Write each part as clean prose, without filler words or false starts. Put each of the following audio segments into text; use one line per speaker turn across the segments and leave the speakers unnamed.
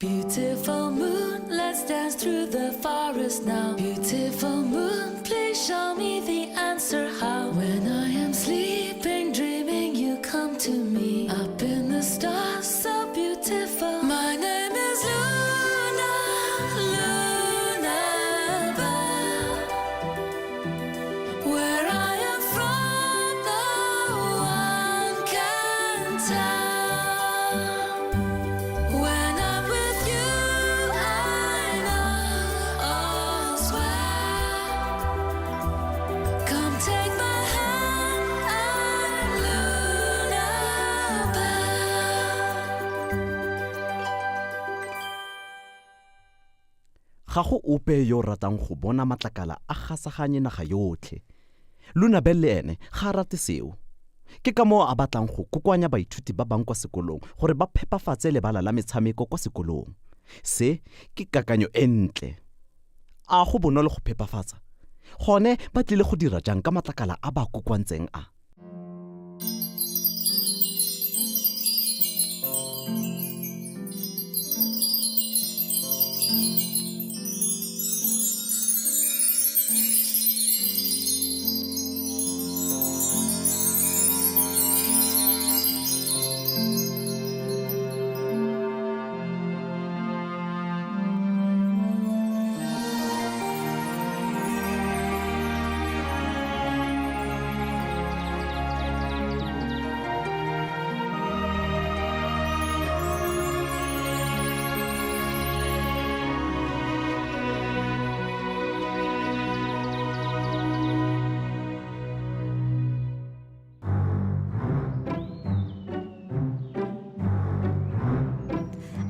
Beautiful moon, let's dance through the forest now. Beautiful moon, please show me the answer how. When I am sleeping, dreaming, you come to me. Up in the stars, so beautiful. My name is Luna, Luna Bell. Where I am from, no one can tell. When I'm with you, I know all's well. Come take my hand, I'm Luna Bell.
Ga go ope yo o ratang go bona matlakala a gasaganye naga yotlhe. Lunabel le ene ga a rate seo. Ke ka moo a batlang go kokoanya baithuti ba bang kwa sekolong gore ba phepafatse lebala la metshameko kwa sekolong. Se ke kakanyo e ntle. A go bonolo go phepafatsa? Gone ba tlile go dira jang ka matlakala a ba a kokoantseng a?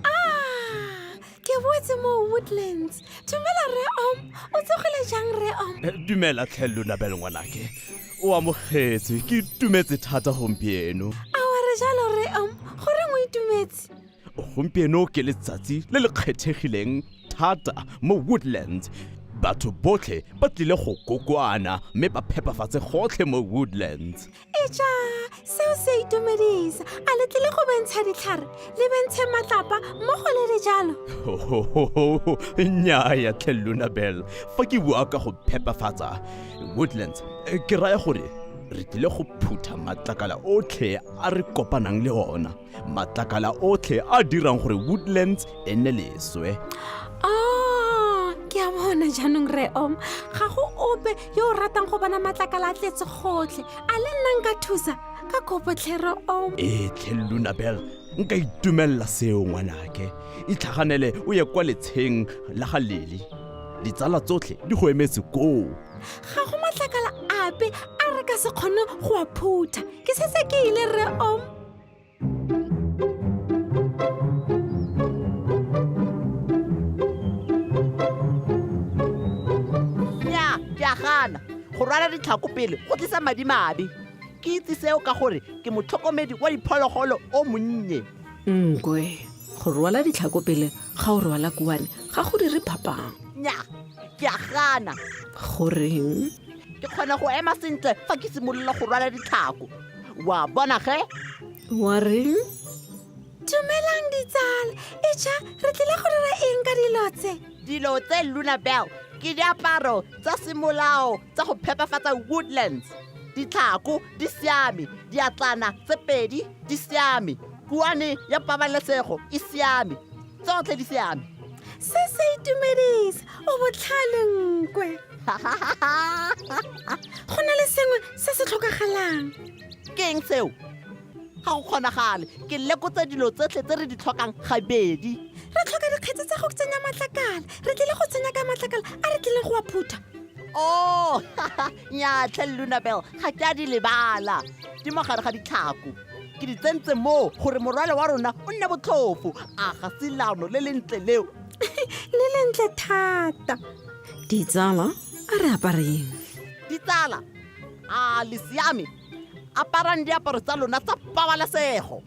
Ah, ke boetse mo Woodlands. Dumela re Om, o tsogile jang re Om?
Dumela tlhe Lunabel ngwanake. O amogetswe, ke itumetse thata gompieno.
A wa re jalo re Om, goreng o itumetse?
Gompieno ke letsatsi le le kgethegileng thata mo Woodlands. Batho botlhe ba tlile go kokoana mme ba phepafatse gotlhe mo Woodlands.
Eja, seo se a itumedisa. A le tlile go bentsha ditlhare, le bentshe matlapa mmogo le dijalo?
Nnyaya tlhe Lunabel, fa ke bua ka go phepafatsa Woodlands, ke raya gore re tlile go phutha matlakala otlhe a re kopanang le ona. Matlakala otlhe a dirang gore Woodlands e nne leswe.
Oh, ke a bona jaanong re Om. Ga go ope yo o ratang go bona matlakala a tletse gotlhe. A le nna nka thusa ka kopo tlhe re Om.
Ee tlhe Lunabel, nka itumelela seo ngwanake. Itlhaganele o ye kwa letsheng la ga Lily. Ditsala tsotlhe di go emetse koo.
Ga go matlakala ape a re ka se kgone go a phutha. Ke setse ke ile rre Om.
Nnyaa, ke a gana. Go rwala ditlhako pele go tlisa madimabe. Ke itse seo ka gore ke motlhokomedi wa diphologolo o monnye.
Nkwe, go rwala ditlhako pele ga o rwala kuane ga go dire phapang.
Nnyaa, ke a gana.
Goreng?
Ke kgona go ema sentle fa ke simolola go rwala ditlhako. Wa bona ge?
Wa reng?
Dumelang ditsala. Eja, re tlile go dira eng ka dilo tse?
Dilo tse Luna Bell ke diaparo tsa semolao tsa go phepafatsa Woodlands. Ditlhako di siame, diatlana tse pedi di siame, kuane ya pabalesego e siame, tsotlhe di siame.
Se se itumedisa, o botlhale nkwe. Go na le sengwe se se tlhokagalang.
Ke eng seo? Ga go kgonagale, ke lekotse dilo tsotlhe tse re di tlhokang gabedi.
Re tlhoka dikgetse tsa go tsenya matlakala. Re tlile go tsenya ka matlakala a re tlileng go a phutha.
Oh, nyatlhe Lunabel, ga ke a di lebala. Di mo gare ga ditlhako. Ke di tsentse moo gore morwalo wa rona o nne botlhofo. A ga se leano le lentle leo?
Le lentle thata.
Ditsala, a re apareng.
Ditsala, a le siame? Aparang diaparo tsa lona tsa pabalesego.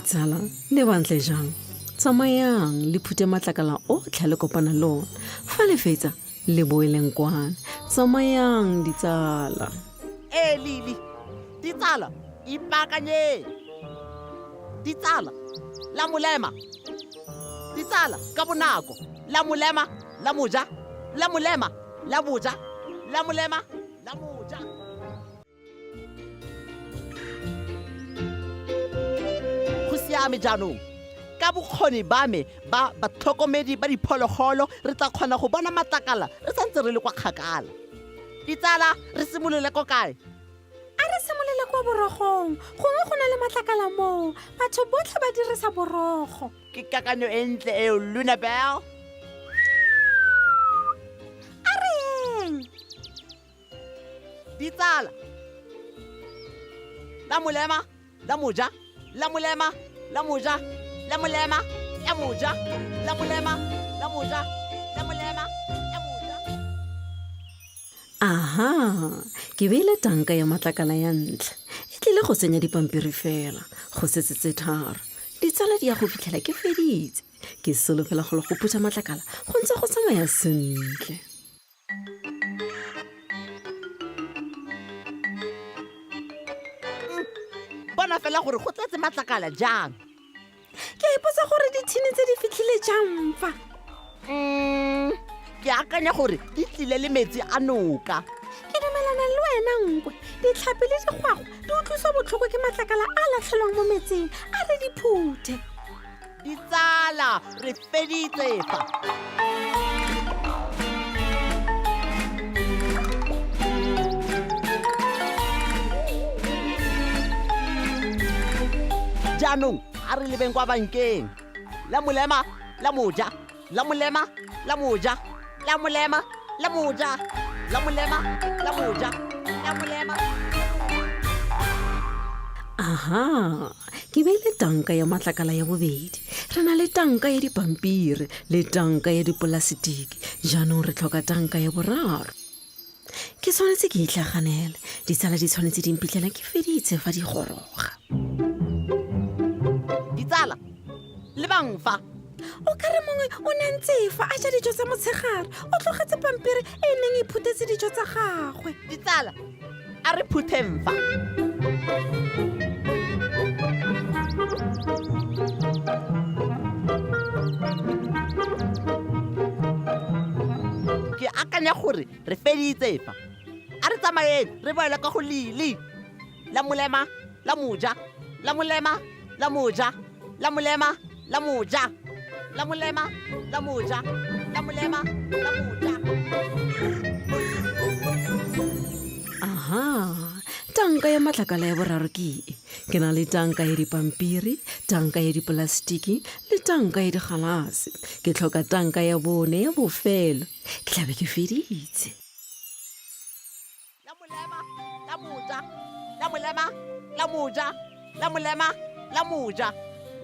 Ditsala, le bantle jang? Tsamayang le phute matlakala otlhe a le kopana le ona. Fa le fetsa, le boeleng kwana. Tsamayang, ditsala.
Ee, Lili. Ditsala, ipaakanyeng. Ditsala, la molema. Ditsala, ka bonako. La molema, la moja. La molema, la boja. La molema, la moja. Go siame jaanong. Ka bokgoni ba me ba batlhokomedi ba diphologolo re tla kgona go bona matlakala re santse re le kwa kgakala. Ditsala, re simolole ko kae?
A re simolole kwa borogong, gongwe go na le matlakala moo. Batho botlhe ba dirisa borogo.
Ke kakanyo e ntle eo, Luna Bell.
A re yeng.
Ditsala, la molema, la moja, la molema, la moja, la molema, la moja, la molema, la moja, la molema, la moja.
Aha, ke beile tanka ya matlakala ya ntlha. E tlile go tsenya dipampiri fela, go setse tse tharo. Ditsala di ya go fitlhela ke feditse. Ke solofela gore go phutha matlakala go ntse go tsamaya sentle.
Bona fela gore go tletse matlakala jang.
Ke a ipotsa gore dithini tse di fitlhile jang fa.
Ke akanya gore di tlile le metsi a noka.
Ke dumelana le wena Nkwe. Ditlhapi le digwagwa di utlwiswa botlhoko ke matlakala a latlhelwang mo metsing. A re di phuthe.
Ditsala, re feditse fa. Jaanong a re lebeng kwa bankeng. La molema, la moja, la molema, la moja, la molema, la moja, la molema, la moja, la molema.
Aha, ke beile tanka ya matlakala ya bobedi. Re na le tanka ya dipampiri le tanka ya dipolasitiki. Jaanong re tlhoka tanka ya boraro. Ke tshwanetse ke itlhaganele. Ditsala di tshwanetse di mphitlhela ke feditse fa di goroga.
Ditsala, lebang fa.
O ka re mongwe o ne ntse fa a ja dijo tsa motshegare, o tlogetse pampiri e e neng e phuthetse dijo tsa gagwe.
Ditsala, a re phutheng fa. Ke akanya gore re feditse fa. A re tsamayeng re boele kwa go Lili. La molema, la moja, la molema, la moja, la molema, la moja, la molema, la moja, la molema, la moja.
Aha, tanka ya matlakala ya boraro ke e. Ke na le tanka ya dipampiri, tanka ya dipolasitiki le tanka ya digalase. Ke tlhoka tanka ya bone ya bofelo. Ke tlabe ke feditse.
La molema, la moja, la molema, la moja, la molema, la moja,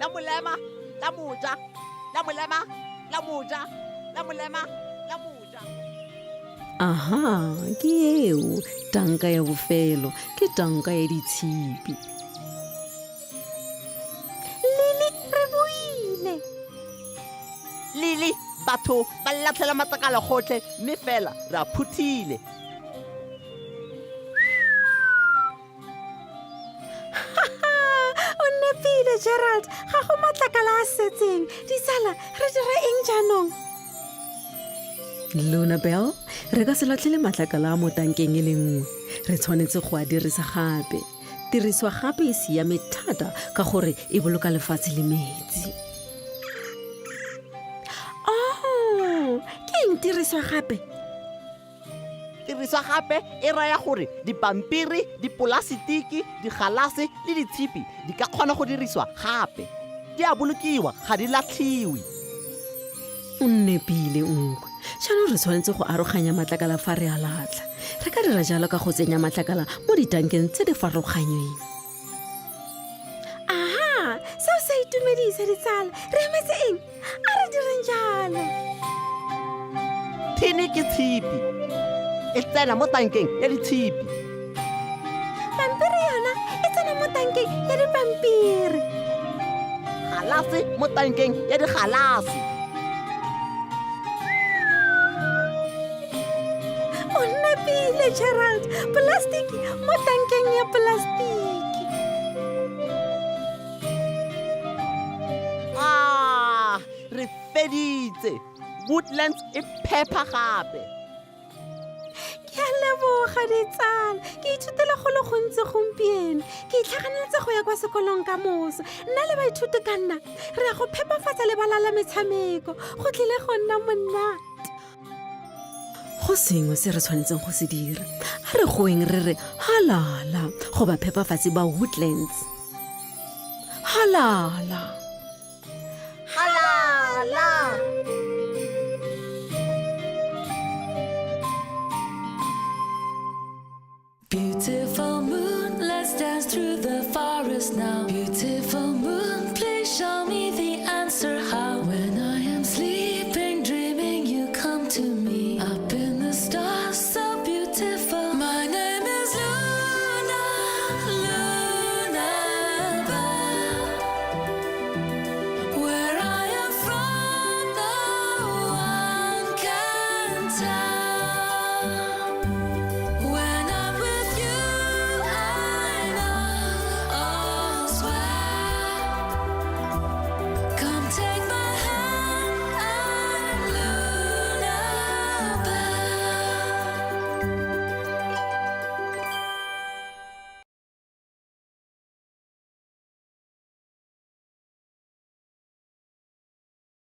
la molema, la moja, la molema, la moja, la molema, la moja.
Aha, ke eo tanka ya bofelo, ke tanka ya ditshipi.
Lili, re boile.
Lili, batho ba latlhela matlakala gotlhe mme fela re a phuthile.
O nepile, Gerald. Ga go matlakala a setseng. Ditsala, re dire eng jaanong?
Luna Bell, re ka se latlhele matlakala a mo tankeng e le nngwe. Re tshwanetse go a dirisa gape. Tiriswa gape e siame thata ka gore e boloka lefatshe le metsi.
Oh, ke eng tiriswa gape?
Tiriswa gape e raya gore dipampiri, dipolasitiki, digalase le ditshipi di ka kgona go diriswa gape. Di a bolokiwa, ga di latlhiwe.
O nepile, Nkwe. Jaanong re tshwanetse go aroganya matlakala fa re a latlha. Re ka dira jalo ka go tsenya matlakala mo ditankeng tse di farologanyeng.
Aha, seo se a itumedisa, ditsala. Re emetse eng? A re direng jalo.
Thini ke tshipi. E tsena mo tankeng ya ditshipi.
Pampiri yona e tsena mo tankeng ya dipampiri.
Galase mo tankeng ya digalase.
O nepile, Gerald. Polastiki mo tankeng ya polastiki.
Ah, re feditse. Woodlands e phepha gape.
Ke a leboga ditsala, ke ithutile go le gontsi gompieno. Ke itlhaganeletse go ya kwa sekolong ka moso. Nna le baithuti ka nna re ya go phepafatsa lebala la metshameko. Go tlile go nna monate.
Go sengwe se re tshwanetseng go se dira. A re goeng re re halala go baphepafatsi ba Woodlands. Halala!